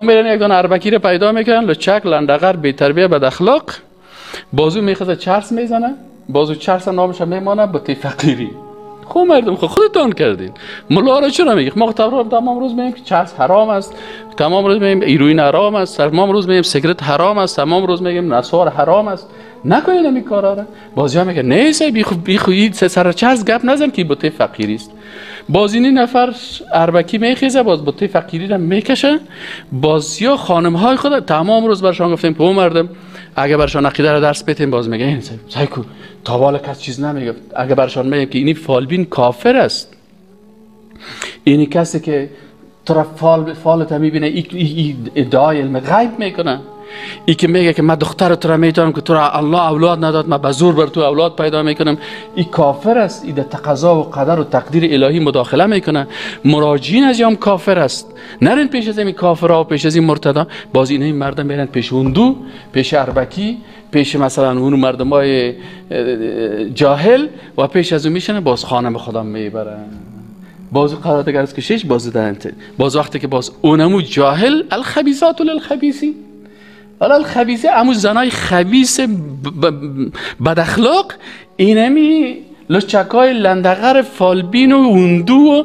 میرن یک دانه اربکی رو پیدا میکنن، لچک، لندقر، بی تربیه، بد اخلاق، بازو میخزه چرس میزنه، بازو چرس نامش میمانه بتی فقیری. خب مردم خودتان کردین. ملا را چرا میگی؟ ما تمام روز میگیم که چرس حرام است، تمام روز میگیم ایروین حرام است، تمام روز میگیم سیگرت حرام است، تمام روز میگیم نسوار حرام است. نکنید این کارا را. بازی ها میگه نه بی خو سر چرس گپ نزن که بتی فقیری است. باز این نفر اربکی میخیزه، باز بتی فقیری را میکشه. باز یا خانم های خود تمام روز برشان گفتیم که مردم اگه برشان عقیده را درس بدیم باز میگه این سایکو تا بالا کس چیز نمیگه. اگه برشان میگیم که اینی فالبین کافر است، اینی کسی که طرف فالت میبینه، ای ادعای علم غیب میکنه، ای که میگه که من دختر تو را میتونم که تو را الله اولاد نداد، من به زور بر تو اولاد پیدا میکنم، ای کافر است، ای در تقاضا و قدر و تقدیر الهی مداخله میکنه. مراجعین از یام کافر است، نرین پیش از این کافرها و پیش از این مرتدا. باز اینه این مردم میرن پیش هندو، پیش اربکی، پیش مثلا اون مردمای جاهل و پیش از اون میشنه، باز خانم خدا میبرن، باز قرار دیگر از کشش، باز دهنته، باز وقتی که باز اونمو جاهل الخبیثات للخبیثین، حالا الخبیثه امو زنای خبیث بد اخلاق، اینمی لچکای لندقر فالبین و هندو و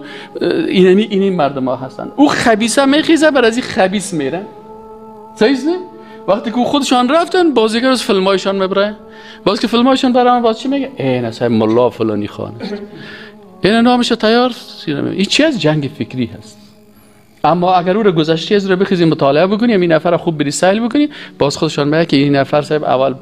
اینمی اینی مردم ها هستن. او خبیثه میخیزه بر از این خبیث میره. صحیح نه؟ وقتی که خودشان رفتن بازیگر از فیلمایشان میبره، باز که فیلمایشان برام باز چی میگه؟ این اصلا ملا فلانی خان است، این نامش تیار. این چی از جنگ فکری هست. اما اگر او رو گذشته از رو بخیزیم مطالعه بکنیم، این نفر خوب بری سیل بکنیم، باز خودشان میگه که این نفر صاحب اول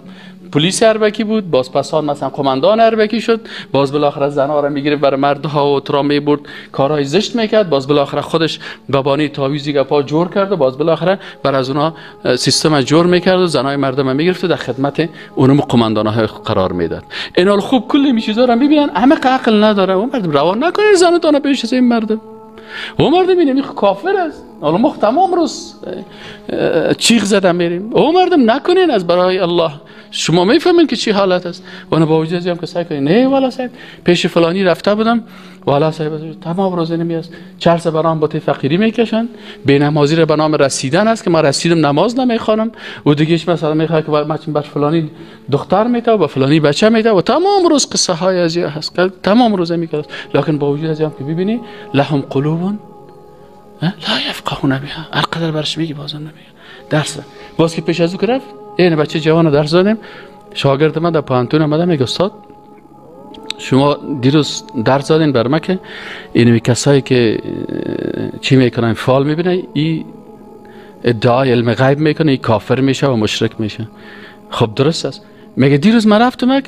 پلیس اربکی بود، باز پسان مثلا قماندان اربکی شد، باز بالاخره زنها رو میگرفت برای مردها و ترا میبرد، کارهای زشت میکرد، باز بالاخره خودش بابانی تعویضی گپا جور کرد و باز بالاخره بر از اونها سیستم جور میکرد و زنای مردم میگرفت و در خدمت اونم قماندان‌ها قرار میداد. اینا خوب کل می چیزا رو میبینن، همه عقل نداره. اون مردم روان نکنید زنتون پیش از این مردم. او مردم اینه کافر است. حالا ما تمام روز چیغ زدن میریم. او مردم نکنین از برای الله. شما میفهمین که چی حالت است. و با وجود هم که سعی کنین نه والا صاحب پیش فلانی رفته بودم، والا صاحب تمام روز نمی است چرس برام با فقیری میکشن، به نمازی را به نام رسیدن است که ما رسیدم نماز نمیخوانم، و دیگهش مثلا میخواد که ما بر فلانی دختر میته و با فلانی بچه میته و تمام روز قصه های از هست، تمام روز میکرد. لکن با وجود از هم که ببینی لهم قلوب لا یفقهون بها، هر قدر برش میگی بازم نمیگه درس. باز که پیش از او که رفت این بچه جوان درس دادیم، شاگرد من در پوهنتون آمده میگه استاد شما دیروز درس دادین بر من که این کسایی که چی میکنن فال میبینه، این ادعای علم غیب میکنه، این کافر میشه و مشرک میشه. خب درست است. میگه دیروز من رفتم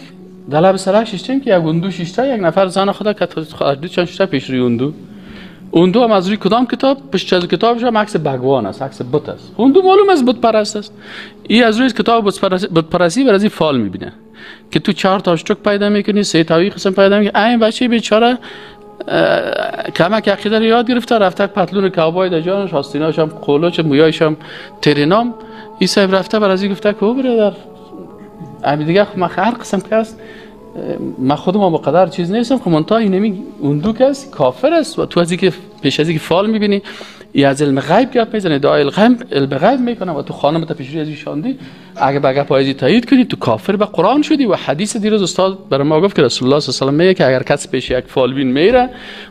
در لب سرک ششتیم که یک هندو ششته، یک نفر زن خدا که دو چند ششته پیش روی هندو، هندو هم از روی کدام کتاب پشت از کتابش هم عکس بگوان است، عکس بت است. هندو معلوم از بت پرست است. این از روی کتاب بت پرستی بر از این فال میبینه که تو 4 تا اشتک پیدا میکنی، 3 تا قسم پیدا میکنی. این بچه بیچاره کمک عقیده رو یاد گرفته، رفته پتلون کاوبای در جانش، آستیناش هم قولوچ، مویایش هم ترینام. این صاحب رفته بر از این گفته که او برادر همین دیگه خب من هر قسم که است من خودم مقدر چیز نیستم، خب منتها اینمی هندو که است کافر است و تو از اینکه پیش از اینکه فال میبینی ای از علم غیب گپ میزنه، ادعای علم غیب میکنه و تو خانم تا پیش روی از شاندی، اگه به گپ های تایید کنی تو کافر به قرآن شدی. و حدیث دیروز استاد برای ما گفت که رسول الله صلی الله علیه و میگه که اگر کس پیش یک فالبین میره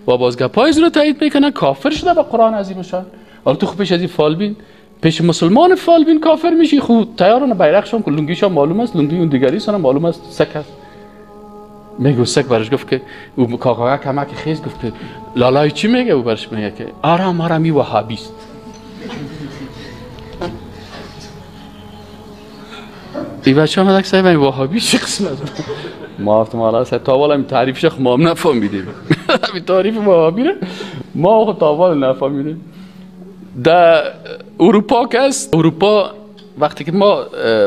و باز گپ های رو تایید میکنه کافر شده به قرآن عظیم شان. حالا تو خب پیش از این فالبین پیش مسلمان فالبین کافر میشی، خب تیارون بیرقشون که لنگیشون معلوم است، لنگی اون دیگری سن معلوم است سک است. میگه سک برش گفت که او کاکا کمک خیز گفت که لالای چی میگه؟ او برش میگه که آرام آرامی وهابی است. ای بچه آمد صاحب این وهابی چه قسم است؟ ما گفتم والا صاحب تا حالا این تعریفش ما هم نفهمیدیم. این تعریف وهابی رو ما تا حالا نفهمیدیم. در اروپا که است، اروپا وقتی که ما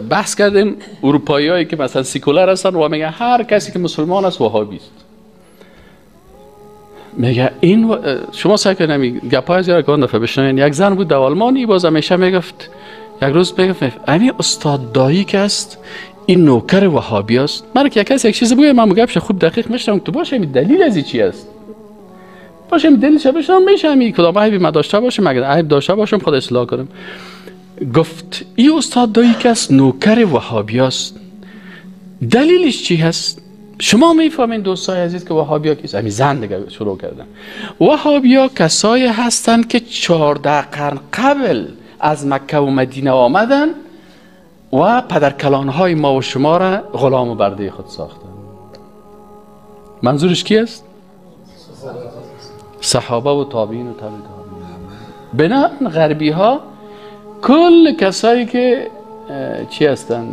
بحث کردیم اروپاییایی که مثلا سیکولر هستن و میگن هر کسی که مسلمان است وهابی است. میگه این شما سعی کنید گپای زیاد که دفعه بشنوین. یک زن بود در آلمانی، باز همیشه میگفت، یک روز میگفت همین استاد دایی که است این نوکر وهابی است. من که کسی یک چیز بگه من گپش خوب دقیق میشنم تو باشه این دلیل از چی است، باشه دلش بشنم میشه همین کدام عیبی من داشته باشم، اگر عیب داشته باشم خود اصلاح کنم. گفت ای استاد دایی که است نوکر وهابی است. دلیلش چی هست؟ شما میفهمین دوستای عزیز که وهابیا کیست؟ همین زن دیگه شروع کردن. وهابیا کسایی هستند که 14 قرن قبل از مکه و مدینه آمدن و پدرکلانهای ما و شما را غلام و برده خود ساختن. منظورش کی است؟ صحابه و تابعین و تابع تابعین. بنابراین غربی ها کل کسایی که چی هستن؟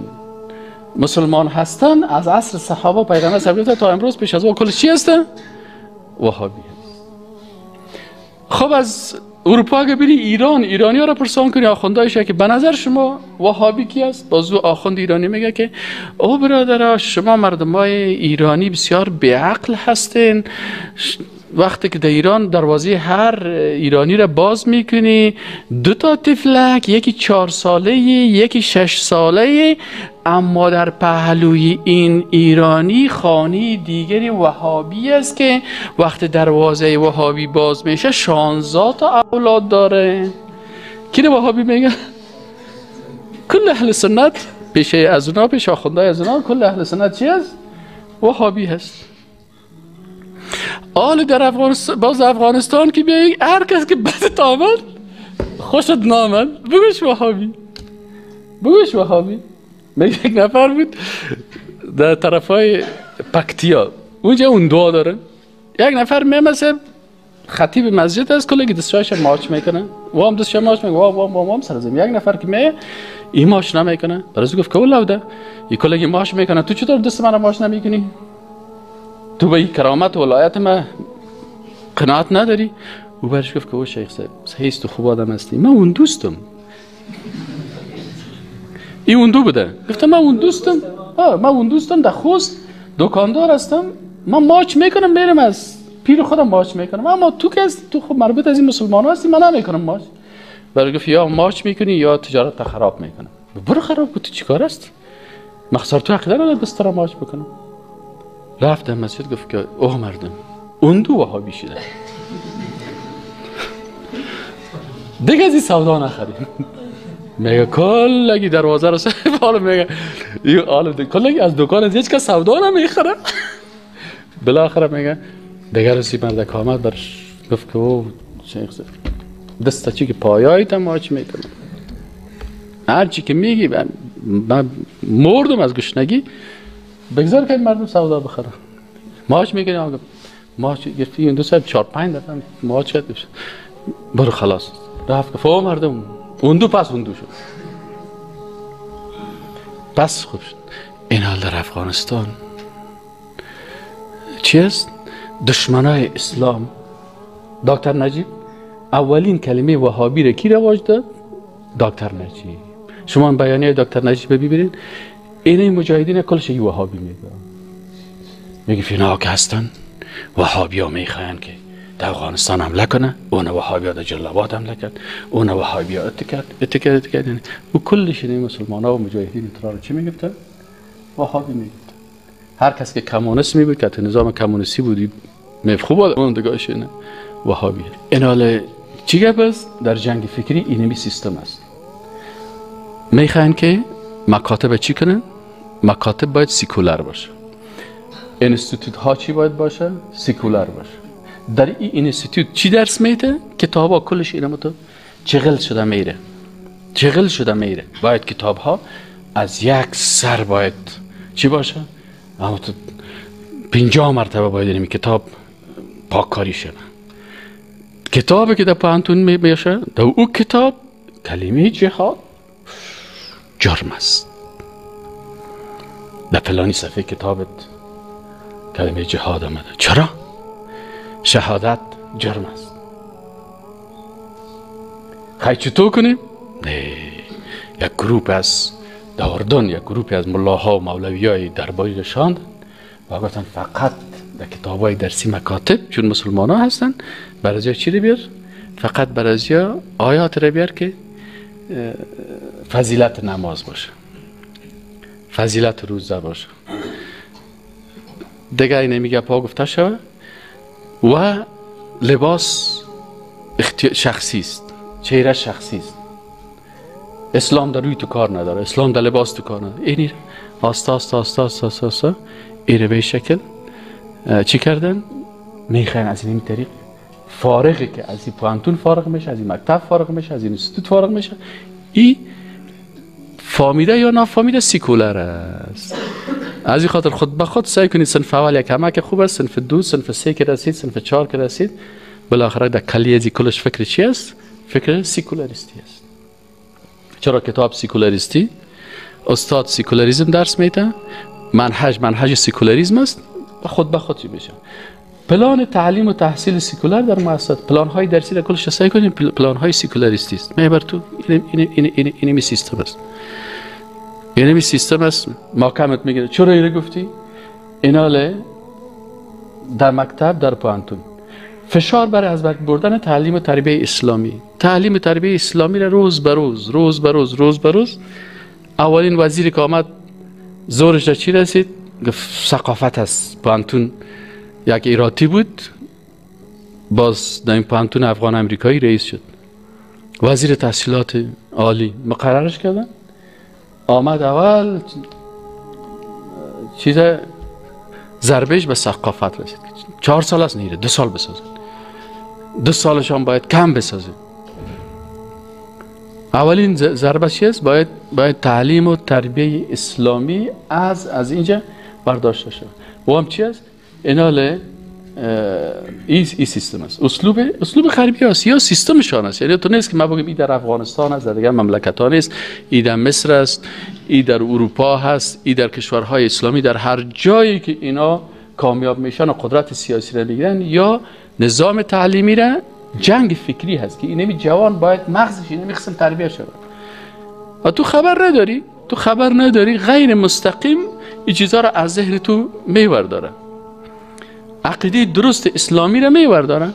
مسلمان هستن از عصر صحابه پیغمبر صلی تا امروز پیش از او کل چی هستن؟ وهابی هست. خب از اروپا که بری ایران، ایرانی ها را پرسان کنی آخوندایش که به نظر شما وهابی کی است؟ بازو آخوند ایرانی میگه که او برادرها شما مردمای ایرانی بسیار بیعقل هستین. وقتی که در ایران دروازه هر ایرانی را باز میکنی دو تا طفلک، یکی 4 ساله یکی 6 ساله، اما در پهلوی این ایرانی خانه دیگری وهابی است که وقتی دروازه وهابی باز میشه 16 تا اولاد داره. کی رو وهابی میگه؟ کل اهل سنت پیش از اونا، پیش آخوندهای از اونا، کل اهل سنت چی است؟ وهابی هست. آل در افغانستان، باز افغانستان که بیایی هر کس که بدت آمد خوشت نامد بگوش وهابی، بگوش وهابی. یک نفر بود در طرفای پکتیا، اونجا اون دعا داره. یک نفر میمسه خطیب مسجد است، کلی دستش ماچ میکنه، وام دستش ماچ میکنه، وام وام وام سر زمین. یک نفر که می این ماچ نمیکنه، برای گفت که ولوده این کلی ماچ میکنه، تو چطور دست من ماچ نمیکنی؟ تو به این کرامت و ولایت ما قناعت نداری؟ او برش گفت که او شیخ صاحب صحیح تو خوب آدم هستی، من اون دوستم. این اون دو بوده. گفتم من اون دوستم، من اون دوستم در خوست دکاندار هستم، من ماچ میکنم میرم از پیر خودم ماچ میکنم، اما تو که تو خب مربوط از این مسلمان هستی، من نمیکنم ماچ. برای گفت یا ماچ میکنی یا تجارت خراب میکنم. برو خراب کن، تو چیکار هستی؟ مخصار تو عقیده نداری دست ماچ بکنم. رفت در مسجد گفت که اوه مردم اون دو وهابی شده دیگه از این سودا نخریم. میگه کلگی دروازه رو سر میگه کلگی از دکان از هیچ کس سودا نمیخره. بالاخره میگه دیگه رسی مردک آمد برش گفت که او شیخ دست چی که پایایت ماچ میکنم، هر چی که میگی من مردم از گشنگی، بگذار که این مردم سودا بخره. ماچ میکنی ماچ گرفتی این دو ساعت 4-5 دفعه ماچ کرد برو خلاص. رفت گفت او مردم اون دو پس اون دو شد، پس خوب شد. این حال در افغانستان چی است؟ دشمنای اسلام. دکتر نجیب اولین کلمه وهابی را کی رواج داد؟ دکتر نجیب. شما بیانیه دکتر نجیب ببینید، این مجاهدین کلش یه وهابی میگه، میگه فینا که هستن وهابی ها میخواین که در افغانستان حمله کنه، اون وهابی ها در جلال آباد حمله کرد، اون وهابی ها اتکرد اتکرد. و کلش این مسلمان ها و مجاهدین ترا رو چی میگفتن؟ وهابی میگفتن. هر کس که کمونیست می بود که تو نظام کمونیستی بودی خوب اون دیگه نه وهابی. این حال چی گپ است؟ در جنگ فکری اینمی سیستم است. میخواین که مکاتب چی کنن؟ مکاتب باید سیکولار باشه. انستیتوت ها چی باید باشه؟ سیکولار باشه. در این انستیتوت چی درس میده؟ کتاب ها کلش اینم تو چغل شده میره، چغل شده میره. باید کتاب ها از یک سر باید چی باشه؟ اما تو 50 مرتبه باید این کتاب پاککاری شده. کتابی که در پوهنتون میشه در او کتاب کلمه جهاد جرم است. در فلانی صفحه کتابت کلمه جهاد آمده. چرا؟ شهادت جرم است. خیلی چطور کنیم؟ نه، یک گروپ از در اردن یک گروپی از ملاها و مولوی های درباری رشاندن و گفتن فقط در کتاب های درسی مکاتب چون مسلمان ها هستن برازیا چی رو بیار؟ فقط برازیا آیات رو بیار که فضیلت نماز باشه، فضیلت روزه باشه، دیگه این میگه پا گفته شوه. و لباس شخصی است، چهره شخصی است. اسلام در روی تو کار نداره، اسلام در لباس تو کار نداره. اینی آستا آستا آستا آستا آستا ایره به شکل چی کردن؟ میخواین از این طریق فارغه که از این پوهنتون فارغ میشه، از این مکتب فارغ میشه، از این انستیتوت فارغ میشه، این فامیده یا نافامیده سیکولر است. از این خاطر خود به خود سعی کنید صنف اول یک همه که خوب است، صنف دو، صنف سه که رسید، صنف چهار که رسید، بالاخره در کلیه از کلش فکر چی است؟ فکر سیکولاریستی است. چرا کتاب سیکولاریستی، استاد سیکولاریسم درس میده، منهج سیکولاریسم است، خود به خود چی میشه؟ پلان تعلیم و تحصیل سیکولار در مؤسسات، پلان های درسی در کلش سعی کنیم پلان های سیکولاریستی است. می بر تو این این می سیستم است. این می سیستم است. ما کمت میگه چرا اینو گفتی؟ ایناله در مکتب، در پوهنتون فشار برای از بین بردن تعلیم و تربیه اسلامی. تعلیم و تربیه اسلامی را روز به روز روز به روز روز به روز. اولین وزیر که آمد زورش را چی رسید؟ گفت ثقافت است. پوهنتون یک ایراتی بود، باز در این پوهنتون افغان امریکایی رئیس شد، وزیر تحصیلات عالی مقررش کردن. آمد اول چیز ضربهش به ثقافت رسید. 4 سال است نیره 2 سال بسازن، 2 سالش هم باید کم بسازن. اولین ضربه چی است؟ باید تعلیم و تربیه اسلامی از اینجا برداشته شد. و هم چی است؟ ایناله این سیستم است، اسلوب غربی است یا سیستمشان است. یعنی تو نیست که ما بگیم این در افغانستان است، در دیگر مملکت ها نیست، این در مصر است، این در اروپا هست، این در کشورهای اسلامی، در هر جایی که اینا کامیاب میشن و قدرت سیاسی را میگیرن یا نظام تعلیمی را، جنگ فکری هست که اینمی جوان باید مغزش اینمی قسم تربیه شود. و تو خبر نداری، تو خبر نداری، غیر مستقیم این چیزها را از ذهن تو میورداره، عقیده درست اسلامی را میورداره.